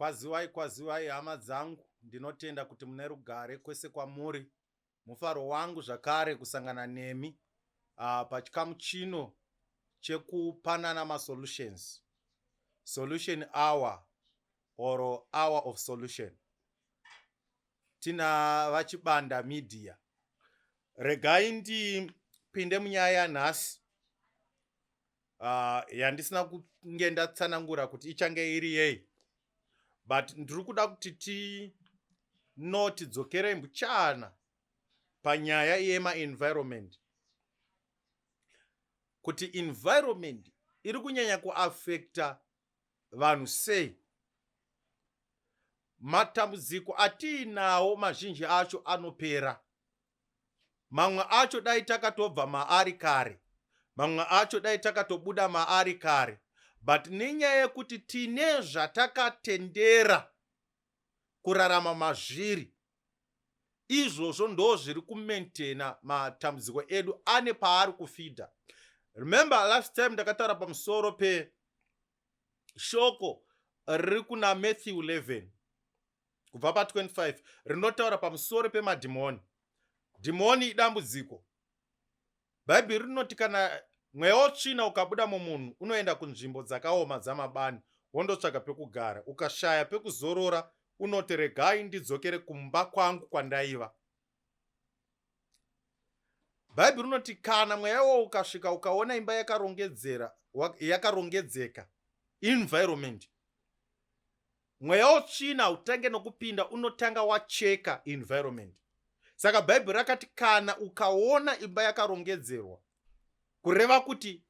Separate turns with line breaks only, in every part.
Kwaziwai kwaziwai hama dzangu, ndinotenda kuti mune rugare kwese kwamuri. Mufaro wangu zvakare kusangana nemi pachikamu chino chekupanana masolutions. Solution hour or hour of solution. Tina VaChibanda Media. Regai ndipinde munyaya yanhasi yandisina kunge ndatsanangura kuti ichange iri yei, but ndiri kuda kuti tinoti dzokerei mbuchana panyaya yemaenvironment, kuti environment iri kunyanya kuafekta vanhu sei. Matambudziko atiinawo mazhinji acho anopera, mamwe acho dai takatobva maari kare, mamwe acho dai takatobuda maari kare, but nenyaya yekuti tine zvatakatendera kurarama mazviri, izvozvo ndo zviri kumaintaina matambudziko edu ane paari kufidha. Remember last time ndakataura pamusoro peshoko riri kuna Matthew 11 kubva pa25 rinotaura pamusoro pemadhimoni. Dhimoni idambudziko. Bhaibheri rinoti kana mweya wotsvina ukabuda mumunhu unoenda kunzvimbo dzakaoma dzamabani wondotsvaga pekugara. Ukashaya pekuzorora unoti regai ndidzokere kumba kwangu kwandaiva. Bhaibheri rinoti kana mweya iwowo ukasvika ukaona imba yakarongedzera yakarongedzeka, environment, mweya wotsvina utange nokupinda, unotanga wacheka environment. Saka Bhaibheri rakati kana ukaona imba yakarongedzerwa, kureva kuti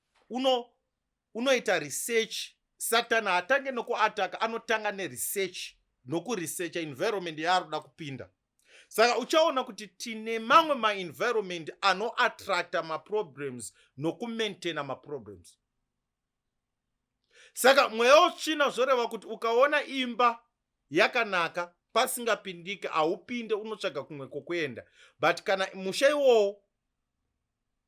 unoita research. Satani hatange nokuataka, anotanga neresearch, nokuresearcha environment yaari kuda kupinda. Saka uchaona kuti tine mamwe maenvironment anoattracta maproblems nokumaintaina maproblems. Saka mweya wotsvina zvoreva kuti ukaona imba yakanaka pasingapindike, haupinde, unotsvaga kumwe kwokuenda. But kana musha iwowo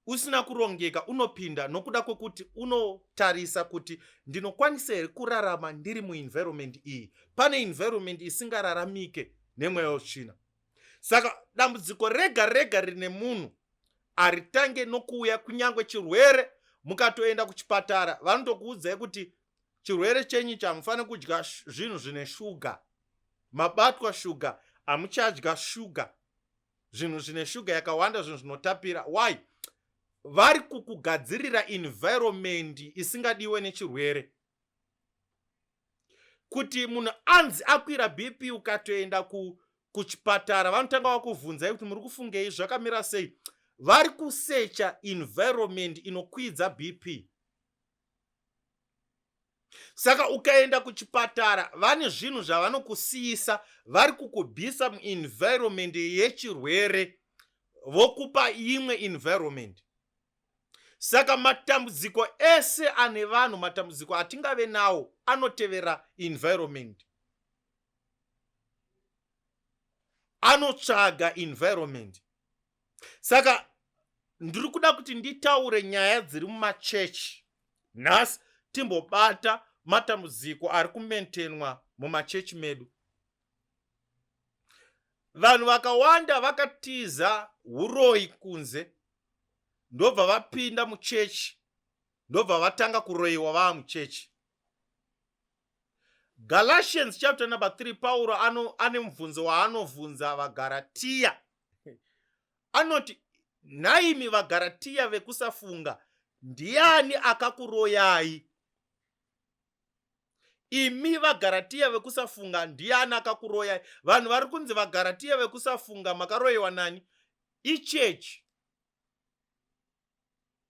usina kurongeka, unopinda nokuda kwekuti unotarisa kuti ndinokwanisa here kurarama ndiri muenvironment iyi. Pane environment isingararamike nemweya wotsvina. Saka dambudziko rega rega rine munhu haritange nokuuya, kunyange chirwere. Mukatoenda kuchipatara vanotokuudzai kuti chirwere chenyu chamufanira kudya zvinhu zvine shuga, mabatwa shuga, hamuchadya shuga, zvinhu zvine shuga yakawanda, zvinhu zvinotapira. Why? Vari kukugadzirira environment isingadiwe nechirwere. Kuti munhu anzi akwira BP, ukatoenda kuchipatara vanotanga vakuvhunzai kuti muri kufungei, zvakamira sei. Vari kusecha environment inokwidza BP. Saka ukaenda kuchipatara vane zvinhu zvavanokusiyisa, vari kukubvisa muenvironment yechirwere vokupa imwe environment. Saka matambudziko ese ane vanhu, matambudziko atingave nawo anotevera environment, anotsvaga environment. Saka ndiri kuda kuti nditaure nyaya dziri mumachechi nhasi, timbobata matambudziko ari kumentenwa mumachechi medu. Vanhu vakawanda vakatiza uroyi kunze, ndobva vapinda muchechi, ndobva vatanga kuroyiwa vaa muchechi. Galatians chapter number 3, Pauro ane mubvunzo waanovhunza vaGaratiya. Anoti, nhaimi vaGaratiya vekusafunga, ndiani akakuroyai? Imi vaGaratiya vekusafunga, ndiani akakuroyai? Vanhu vari kunzi vaGaratiya vekusafunga, makaroyiwa nani? Ichechi.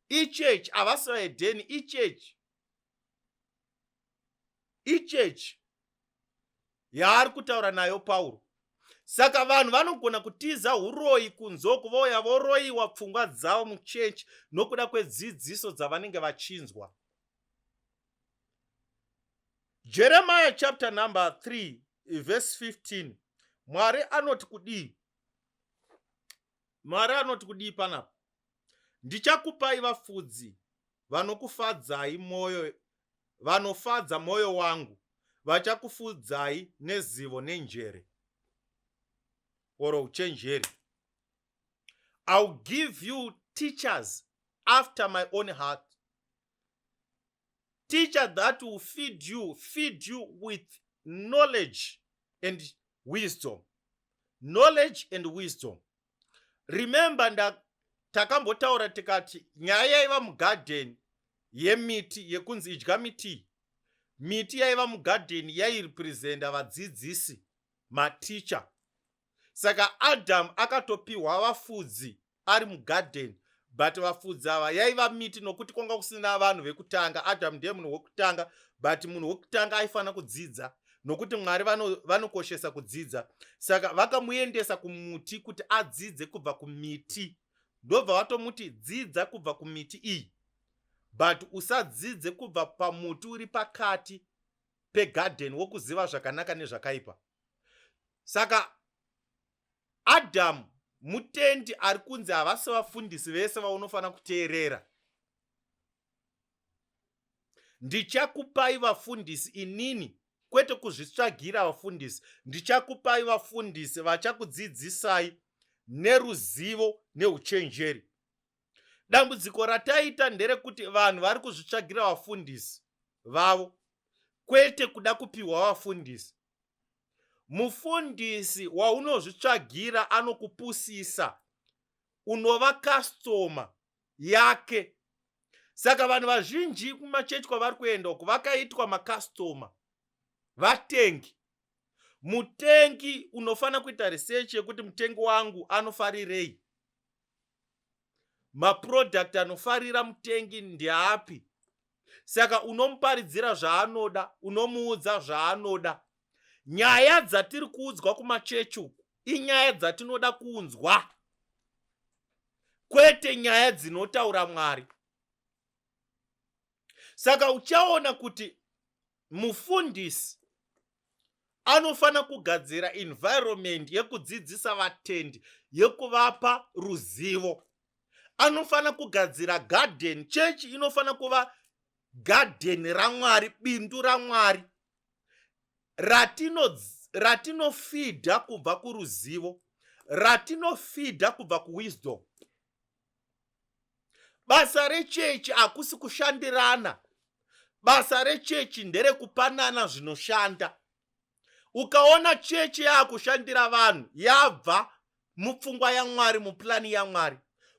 Ichechi, havasi vaHedheni, ichechi. Ichechi yaari kutaura nayo Pauro. Saka vanhu vanogona kutiza uroyi kunzoku, vouya voroyiwa pfungwa dzavo muchechi nokuda kwedzidziso dzavanenge vachinzwa. Jeremiah chapter number 3 verse 15, Mwari anoti kudii? Mwari anoti kudii panapa? Ndichakupai vafudzi vanokufadzai mwoyo, vanofadza mwoyo wangu, Vachakufudzai nezivo nenjere or uchenjeri. I'll give you teachers after my own heart, teacher that will feed you with knowledge and wisdom, knowledge and wisdom. Remember, takambotaura tikati nyaya yaiva mugadheni yemiti yekunzi idya miti. Miti yaiva mugadheni yairepresenta vadzidzisi, maticha. Saka Adhamu akatopiwa vafudzi ari mugadheni, but vafudzi ava yaiva miti, nokuti kwanga kusina vanhu vekutanga. Adhamu ndiye munhu wekutanga, but munhu wekutanga aifanira kudzidza, nokuti Mwari vanokoshesa kudzidza. Saka vakamuendesa kumuti kuti adzidze kubva kumiti. Ndobva vatomuti, "Dzidza kubva kumiti iyi, but usadzidze kubva pamuti uri pakati pegadheni wokuziva zvakanaka nezvakaipa." Saka Adhamu mutendi ari kunzi havasi vafundisi vese vaunofanira kuteerera. Ndichakupai vafundisi inini, kwete kuzvitsvagira vafundisi. Ndichakupai vafundisi vachakudzidzisai neruzivo neuchenjeri. Dambudziko rataita nderekuti vanhu vari kuzvitsvagira vafundisi vavo, kwete kuda kupiwa vafundisi. Mufundisi waunozvitsvagira anokupusisa, unova customer yake. Saka vanhu vazhinji kumachechi kwavari kuenda uku vakaitwa macustomer, vatengi. Mutengi unofanira kuita research yekuti mutengi wangu anofarirei, maproduct anofarira mutengi ndeapi. Saka unomuparidzira zvaanoda, unomuudza zvaanoda. Nyaya dzatiri kuudzwa kumachechi uku inyaya dzatinoda kunzwa, kwete nyaya dzinotaura Mwari. Saka uchaona kuti mufundisi anofanira kugadzira environment yekudzidzisa vatendi, yekuvapa ruzivo. Anofanira kugadzira garden. Chechi inofanira kuva gadheni raMwari, bindu raMwari ratinofeeda kubva kuruzivo, ratinofeeda kubva kuwisdom. Basa rechechi hakusi kushandirana. Basa rechechi nderekupanana zvinoshanda. Ukaona chechi yaakushandira vanhu, yabva mupfungwa yaMwari, muplan yaMwari.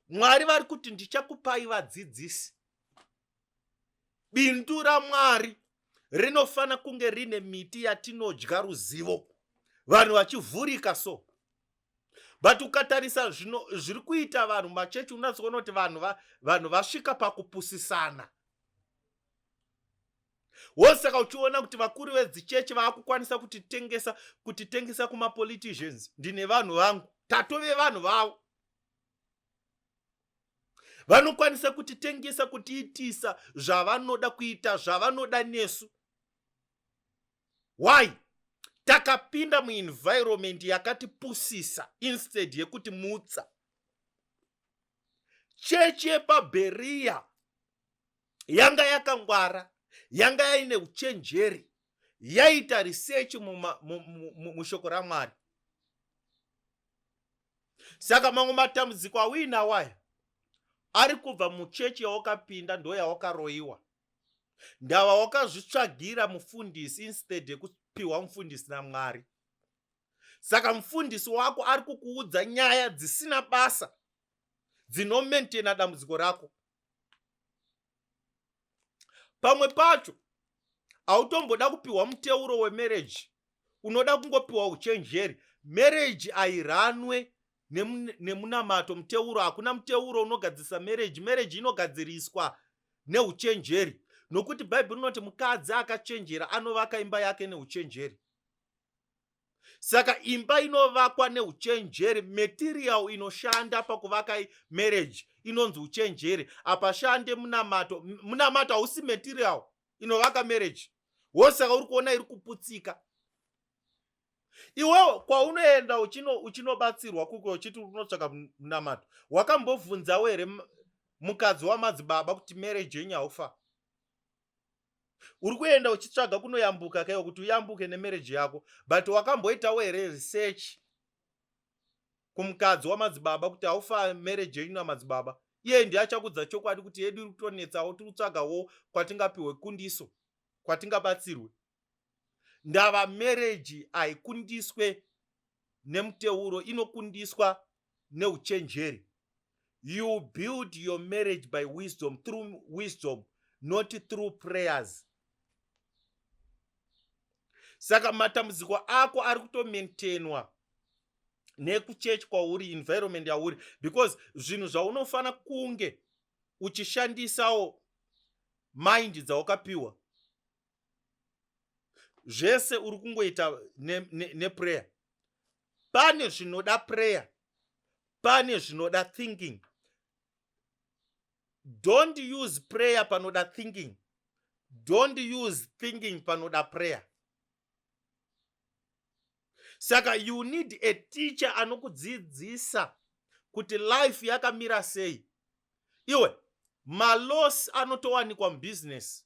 Mwari vari kuti, "Ndichakupai vadzidzisi." Bindu raMwari rinofana kunge rine miti yatinodya ruzivo, vanhu vachivhurika. So but ukatarisa zvino zviri kuita vanhu machechi, unatsoona kuti vanhu vasvika pakupusisana. Wosaka uchiona kuti vakuru vedzichechi vaakukwanisa kutitengesa kumapoliticians. Ndine vanhu vangu, tatove vanhu vavo. Vanokwanisa kutitengesa, kutiitisa zvavanoda kuita, zvavanoda nesu. Why? Takapinda muenvironment yakatipusisa instead yekuti mutsa. Chechi yepaBheriya yanga yakangwara, yanga yaine uchenjeri, yaita research mushoko raMwari. Saka mamwe matambudziko auinawo aya ari kubva muchechi yawakapinda, ndo yawakaroyiwa. Ndava wakazvitsvagira mufundisi instead yekupiwa mufundisi naMwari. Saka mufundisi wako ari kukuudza nyaya dzisina basa dzinomaintaina dambudziko rako. Pamwe pacho hautomboda kupiwa muteuro wemarriage, unoda kungopiwa uchenjeri. Marriage hairunwe nemunamato, muteuro. Hakuna muteuro unogadzirisa marriage. Marriage inogadziriswa neuchenjeri, nokuti Bhaibheri rinoti mukadzi akachenjera anovaka imba yake neuchenjeri. Saka imba inovakwa neuchenjeri. Material inoshanda pakuvaka marriage inonzi uchenjeri. Apashande munamato. Munamato hausi material inovaka marriage. Wosaka uri kuona iri kuputsika. Iwewo kwaunoenda uchinobatsirwa kuko, uchiti unotsvaka munamato, wakambobvunzawo here mukadzi wamadzibaba kuti marriage yenyu haufa? Uri kuenda uchitsvaga kunoyambuka kaiwa kuti uyambuke nemarriage yako, but wakamboitawo here research kumukadzi wamadzibaba kuti haufa marriage yenyu namadzibaba? Iye ndiye achakudza chokwadi kuti yedu iri kutonetsawo, tiri kutsvagawo kwatingapiwe kundiso, kwatingabatsirwe. Ndava marriage haikundiswe nemuteuro, inokundiswa neuchenjeri. You build your marriage by wisdom, through wisdom, not through prayers. Saka matambudziko ako ari kutomaintainwa nekuchechi kwauri, environment yauri, because zvinhu zvaunofana kunge uchishandisawo mind dzawakapiwa zvese uri kungoita neprayer. Ne pane zvinoda prayer, pane zvinoda thinking. Don't use prayer panoda thinking, don't use thinking panoda prayer. Saka you need a teacher anokudzidzisa kuti life yakamira sei. Iwe, maloss anotowanikwa mubusiness.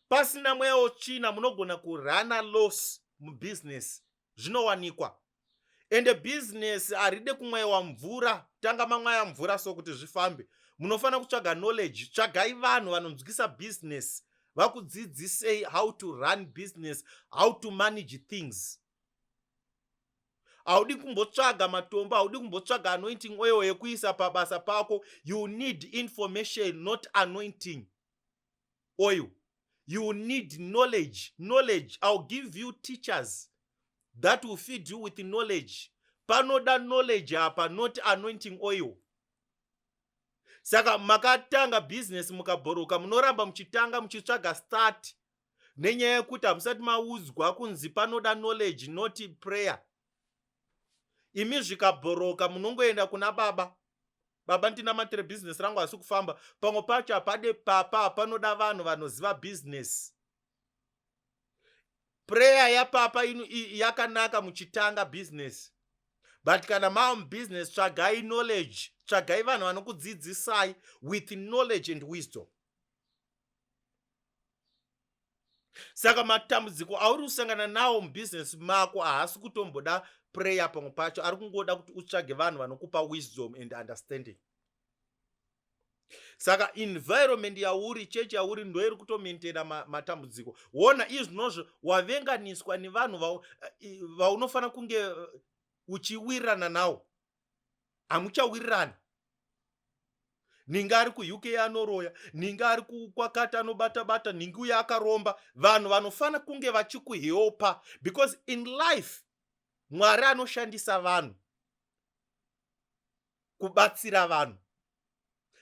Pasina mweya wotsvina munogona kurana loss mubusiness, zvinowanikwa. Ende business haride kumwayiwa mvura, tanga mamwaya mvura so kuti zvifambe. Munofanira kutsvaga knowledge. Tsvagai vanhu vanonzwisa business, vakudzidzisei how to run business, how to manage things. Haudi kumbotsvaga matombo, haudi kumbotsvaga anointing oil yekuisa pabasa pako. You need information, not anointing oil. You need knowledge. Knowledge, I'll give you teachers that will feed you with knowledge. Panoda knowledge apa, not anointing oil. Saka makatanga business mukabhoroka, munoramba muchitanga muchitsvaga start nenyaya yekuti hamusati maudzwa kunzi panoda knowledge, not prayer. Imi zvikabhoroka munongoenda kuna baba, "Baba, ndinamatire, bhizinesi rangu hasi kufamba." Pamwe pacho hapade papa, panoda vanhu vanoziva bhizinesi. Prayer yapapa yakanaka muchitanga bhizinesi, but kana mava mubhizinesi, tsvagai knowledge, tsvagai vanhu vanokudzidzisai with knowledge and wisdom. Saka matambudziko auri kusangana nawo mubhizinesi mako haasi kutomboda prayer. Pamwe pacho ari kungoda kuti utsvage vanhu vanokupa wisdom and understanding. Saka environment yauri, chechi yauri, ndoiri kutomaintaina matambudziko. Wona izvinozvo wavenganiswa nevanhu vaunofanira kunge uchiwirirana nawo, hamuchawirirani. Ninge ari kuUK anoroya, ninge ari kukwakati anobata bata, ninge uye akaromba. Vanhu vanofanira kunge vachikuhelpa, because in life Mwari anoshandisa vanhu kubatsira vanhu.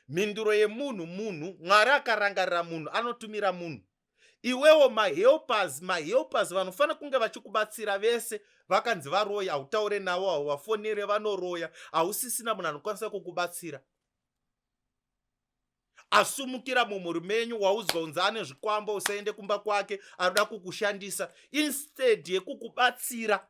Mhinduro yemunhu munhu. Mwari akarangarira munhu, anotumira munhu. Iwewo mahelpers, mahelpers vanofanira kunge vachikubatsira vese vakanzi varoya. Hautaure navo, hauvafonere, vanoroya. Hausisina munhu anokwanisa kukubatsira. Asumukira mumhuri menyu, waudzwa kunzi ane zvikwambo, usaende kumba kwake, anoda kukushandisa. Instead yekukubatsira,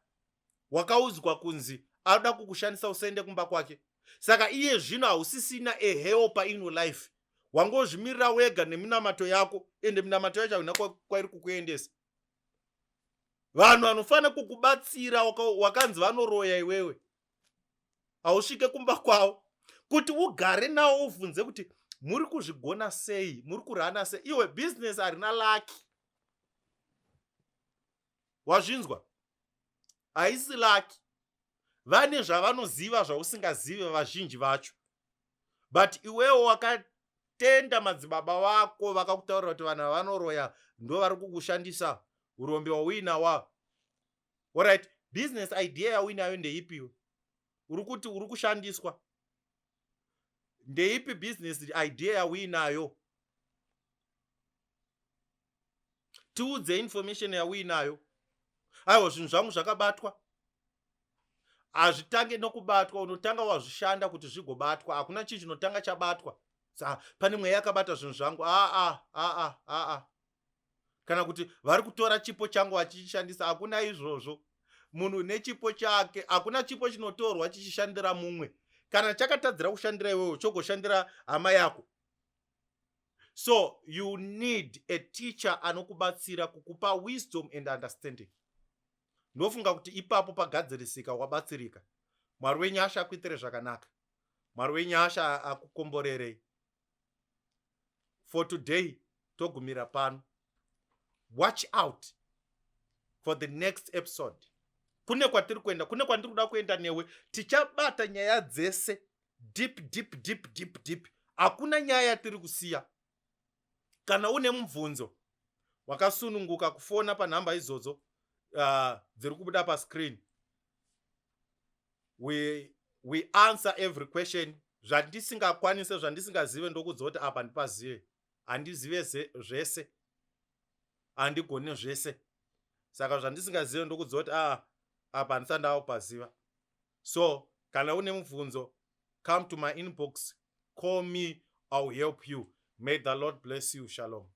wakaudzwa kunzi anoda kukushandisa, usaende kumba kwake. Saka iye zvino hausisina a helper in your life, wangozvimirira wega neminamato yako, ende minamato yacho haina kwairi kukuendesa. Vanhu vanofanira kukubatsira wakanzi vanoroya, iwewe hausvike kumba kwavo kuti ugare nawo uvhunze kuti muri kuzvigona sei, muri kurana sei. Iwe, bhizinesi harina lucky, wazvinzwa? Haisi lucky. Vane zvavanoziva zvausingazive vazhinji vacho, but iwewo wakatenda madzibaba vako vakakutaurira kuti vanhu vanoroya ndo vari kukushandisa urombe wauinawa. Alright, business idea yauinayo ndeipiwe? Uri kuti uri kushandiswa, ndeipi business idea yauinayo? Tiudze information yauinayo. Aiwa, zvinhu zvangu zvakabatwa. Hazvitange nokubatwa, unotanga wazvishanda kuti zvigobatwa. Hakuna chinhu chinotanga chabatwa. Sa pane mweya yakabata zvinhu zvangu, aa aa aa, kana kuti vari kutora chipo changu vachichishandisa. Hakuna izvozvo. Munhu nechipo chake. Hakuna chipo chinotorwa chichishandira mumwe. Kana chakatadzira kushandira iwewe, chogoshandira hama yako. So you need a teacher anokubatsira kukupa wisdom and understanding. Ndofunga kuti ipapo pagadzirisika, wabatsirika. Mwari wenyasha akuitire zvakanaka. Mwari wenyasha akukomborerei. For today togumira pano. Watch out for the next episode. Kune kwatiri kuenda, kune kwandiri kuda kuenda newe. Tichabata nyaya dzese deep, deep, deep, deep, deep. Hakuna nyaya yatiri kusiya. Kana une mubvunzo, wakasununguka kufona panhamba idzodzo dziri kubuda pascreen. We answer every question. Zvandisingakwanise, zvandisingazive, ndokudza kuti apa ndipazive. Handizive zvese, handigoni zvese. Saka zvandisingazive, ndokudza kuti a apa handisati ndakupaziva. So kana une mubvunzo, come to my inbox, call me, I will help you. May the Lord bless you. Shalom.